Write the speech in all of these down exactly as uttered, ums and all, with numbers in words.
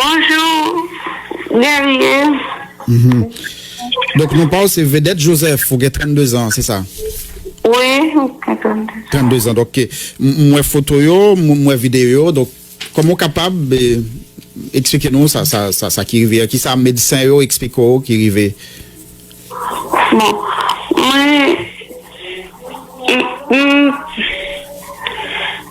Bonjou, Guerrier. Mhm. Donk, non pa w se Vedette Joseph, ou gen trannde zan, se sa? Wi, trannde. Trannde zan. Donk, m, m wè foto yo, m, m wè videyo yo. Donk, kòman w kapab, eh, eksplike nou sa, sa, sa, sa ki rive a? Kisa medsen yo eksplike w ki rive? Bon, mwen, m, m,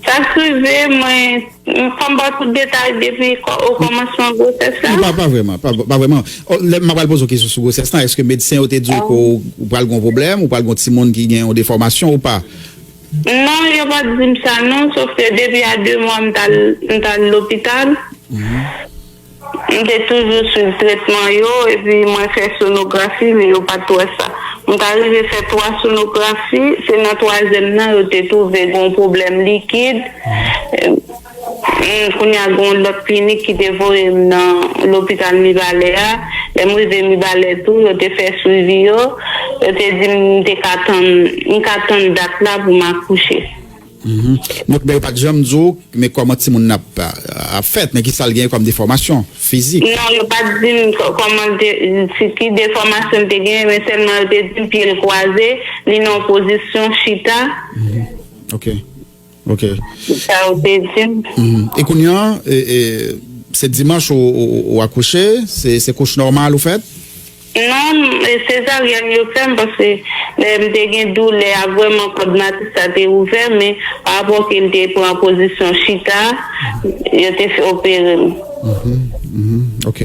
sa k rive, mwen, m, fò m ba w tout detay depi kò-, o kòmansman gwosès la? Non, pa, pa vrèman, pa, pa vrèman. O, lè m ap pral poze w kesyon sou gwosès lan, èske medsen yo te di w ke w, ou pral gen yon pwoblèm, ou pral gen yon timoun ki gen yon defòmasyon ou pa? Non, yo pa t di m sa non, sòf ke depi a de mwa m t al, m t al lopital. Mhm. M te toujou swiv tretman yo, epi mwen fè sonografi, men yo pa t wè sa. M t arive fè twa sonografi, se nan twazyèm nan yo te twouve gen yon pwoblèm likid. Em, kounye a gen yon lòt klinik ki te voye m nan lopital Mibalè a. Lè m rive Mibalè tou, yo te fè swivi yo. Yo te di m m te ka tann, m ka tann dat la pou m akouche. Mhm. Donk, men yo pa t janm di w, men kòman timoun nan ap, ap fèt, men kisa l genyen kòm defòmasyon fizik? Non, yo pa t di m kò-, kòman de-, si ki defòmasyon l te genyen, men sèlman yo te di m pye l kwaze, li nan yon pozisyon chita. Mhm. Ok. Ok. Se sa yo te di m. Mhm. E kounye a, e, e, se dimanch ou, ou, ou akouche, se, se kouch nòmal ou fèt? Non, e sezaryèn yo fè m paske lè m te gen doulè a, vrèman kòd matris la te ouvè, men pa rapò ke l te pran pozisyon chita, yo te fè opere m. Mhm, mhm, ok.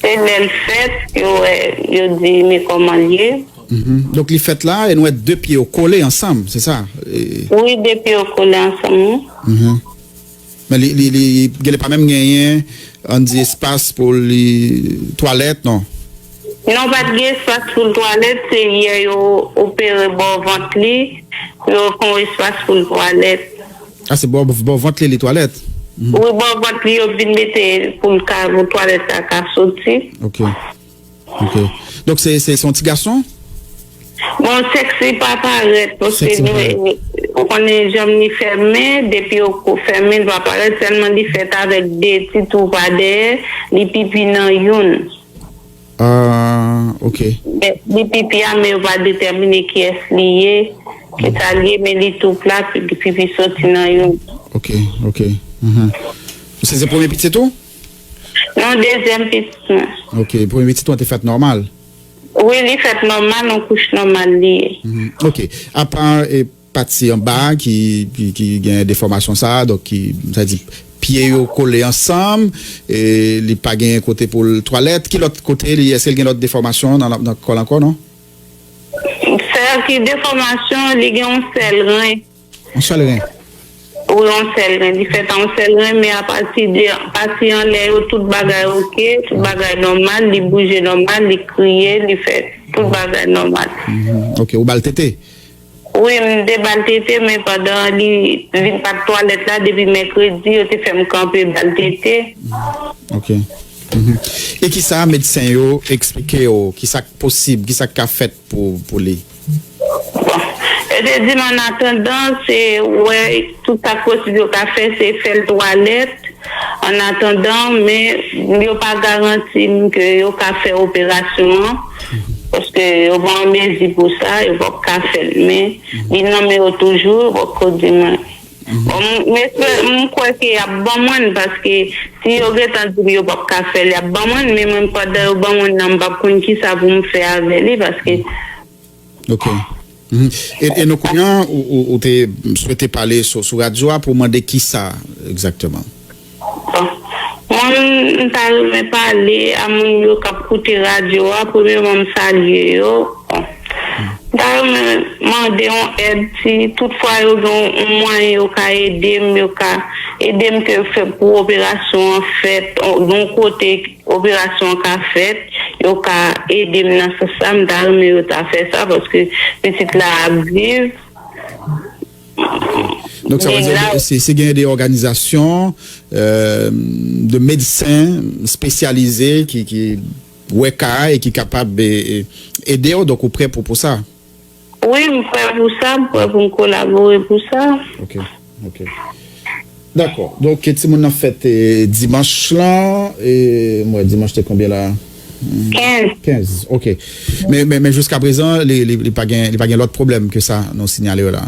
Se lè l fèt, yo wè, yo di men kòman l ye. Mhm. Donk li fèt la, e nou wè de pye yo kole ansanm, se sa? E Wi, de pye yo kole ansanm, wi. Mhm. Men li, li, li genlè pa menm genyen, ann di, espas pou li twalèt, non? Non, pa t gen espas pou l twalèt, se yè yo opere bò vant li, yo fè yon espas pou l twalèt. A, se bò, bò vant li, li twalèt? Mhm. Wi, bò vant li, yo vin mete pou l ka, pou twalèt la ka soti. Ok. Ok. Donk se, se, se yon ti gason? Bon, sèks li pa parèt, paske Sèks li nou, pa parèt. Ou konnen janm li fèmen, depi yo ko fèmen, li pa parèt, sèlman li fèt avèk de ti twou pa dèyè, li pipi nan youn. Ah, ok. Men, li pipi a, men yo pa detèmine kiyès li ye, kisa li ye, men li tou plat, li pipi soti nan youn. Ok, ok. Mhm. Se, se premye pitit ou? Non, dezyèm pitit mwen. Ok, premye pitit ou an te fèt nòmal? Wi, li fèt nòmal, yon kouch nòmal li ye. Mhm. Ok. Apa, e, pati anba ki, ki, ki gen defòmasyon sa, donk ki, sa di, pye yo kole ansanm, e li pa gen kote pou l twalèt. Ki lòt kote li, èske l gen lòt defòmasyon nan, nan kò l ankò, non? Sèl ki defòmasyon, li gen yon sèl ren. Yon sèl ren? Wi, yon sèl ren. Li fèt a yon sèl ren, men apati de, pati anlè yo, tout bagay oke, tout bagay nòmal, li bouje nòmal, li kriye, li fè tout bagay nòmal. Mhm. Ok, ou ba l tete? Wi, m te ba l tete, men pandan li vin pa t twalèt la, depi mèkredi, yo te fè m kanpe ba l tete. Ok. Mhm. E kisa medsen yo eksplike w? Kisa k posib? Kisa k ka fèt pou, pou li? Bon, yo te di m annatandan, se wè tout sa k posib yo ka fè, se fè l twalèt. Annatandan, men yo pa garanti m ke yo ka fè operasyon an, paske yo pa an mezi pou sa, yo poko ka fè l. Men li nan men yo toujou, yo poko di mwen. Bon, m, m espere, m kwè ke y ap ban mwen l, paske si yo gentan di m yo poko ka fè l, y ap ban mwen l, men mwen, pandan yo ban mwen l nan, m p ap konn kisa pou m fè avè li, paske Ok. Mhm. E, e nou konnen, ou, ou, ou te swete pale sou, sou radyo a pou mande kisa egzakteman? Bon. Mwen, m ta renmen pale a moun yo k ap koute radyo a. Premyèman, m salye yo. Bon. M ta renmen mande yon èd, si toutfwa yo gen yon mwayen yo ka ede m, yo ka ede m ke fè pou operasyon an fèt, yon kote operasyon an ka fèt, yo ka ede m nan sans sa, m ta renmen yo ta fè sa, paske pitit la ap viv. Donk, sa vle di, si, si gen de òganizasyon, euh, de medsen espesyalize ki, ki wè ka a e ki kapab, e, e, ede w, donk, ou prè pou, pou sa? Wi, m prè pou sa, m prè pou m kolabore pou sa. Ok, ok. Dakò. Donk, timoun nan fèt e, dimanch lan. E, mwen, dimanch te konbyen la? Kenz. Kenz, ok. Men, men, men jiska prezan, li, li, li pa gen, li pa gen lòt pwoblèm ke sa, nou siyale yo la?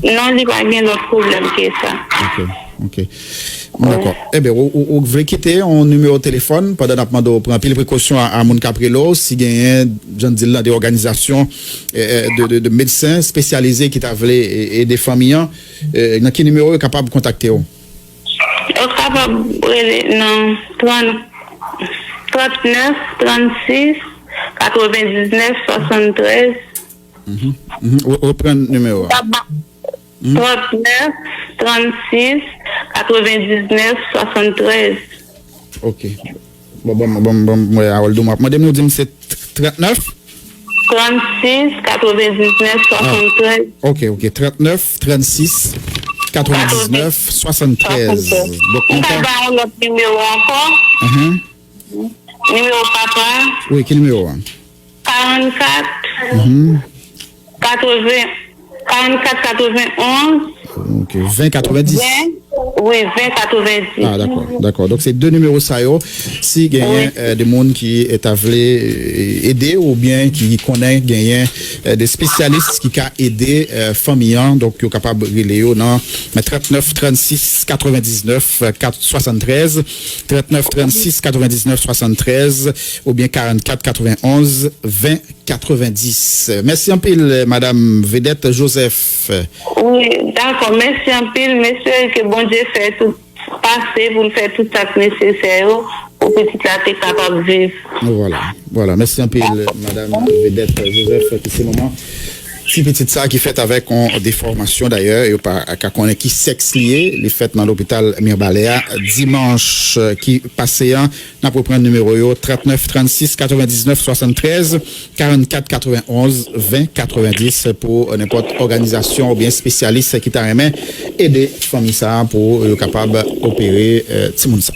Non, li pa gen lòt pwoblèm ke sa. Ok, ok. Dakò. Ebyen, ou, ou, ou vle kite yon nimewo telefòn pandan n ap mande w pran anpil prekosyon a, a moun k ap rele w, si genyen, jan di l lan, de òganizasyon, e, e, de, de, de medsen espesyalize ki ta vle e, ede fanmi an, e, nan ki nimewo yo kapab kontakte w? Yo kapab rele nan trant, trant nèf, trant sis, katrevendiznèf, swasanntrèz. Mhm, mhm. Re-, reprann nimewo a. Trant nèf, trant sis, katrevendiznèf, swasanntrèz. Ok. Bon, bon, bon, bon, mwen, Harold, mwen ap mande m, nou di m se trant nèf? Trant sis, katrevendiznèf, swasanntrèz. Ok, ok. Trant nèf, trant sis, katrevendiznèf, swasanntrèz. Donk, ou ka ba yon lòt nimewo ankò? Mhm. Nimewo papa. Wi, ki nimewo a? Karannkat, katreven, karannkat katrevenonz. Ok, ven katrevendiz. Ven, wi, ven katrevendiz. Ah, dakò, dakò. Donk, se de nimewo sa yo. Si genyen, euh, de moun ki, euh, ta vle, euh, ede oubyen ki konnen genyen, euh, de espesyalis ki ka ede, euh, fanmi an, donk, yo kapab rele yo nan trant nèf, trant sis, katrevendiznèf, swasanntrèz, trant nèf, trant sis, katrevendiznèf, swasanntrèz, oubyen karannkat, katrevenonz, ven, katrevendis. Mèsi anpil, Madam Vedette Joseph. Wi, dakò. Mèsi anpil. M espere ke Bondye fè tout pase pou l fè tout sa k nesesè yo pou pitit la te kapab viv. Vwala, vwala. Mèsi anpil, Madam Vedette Joseph, ki se manman ti pitit sa ki fèt avèk yon defòmasyon. Dayè, yo pa ka konnen ki sèks li ye. Li fèt nan lopital Mibalè a dimanch ki pase an. N ap reprann nimewo yo, trant nèf, trant sis, katrevendiznèf, swasanntrèz, karannkat, katrevenonz, ven, katrevendis, pou nenpòt òganizasyon oubyen espesyalis ki ta renmen ede fanmi sa a pou yo kapab opere, euh, timoun sa.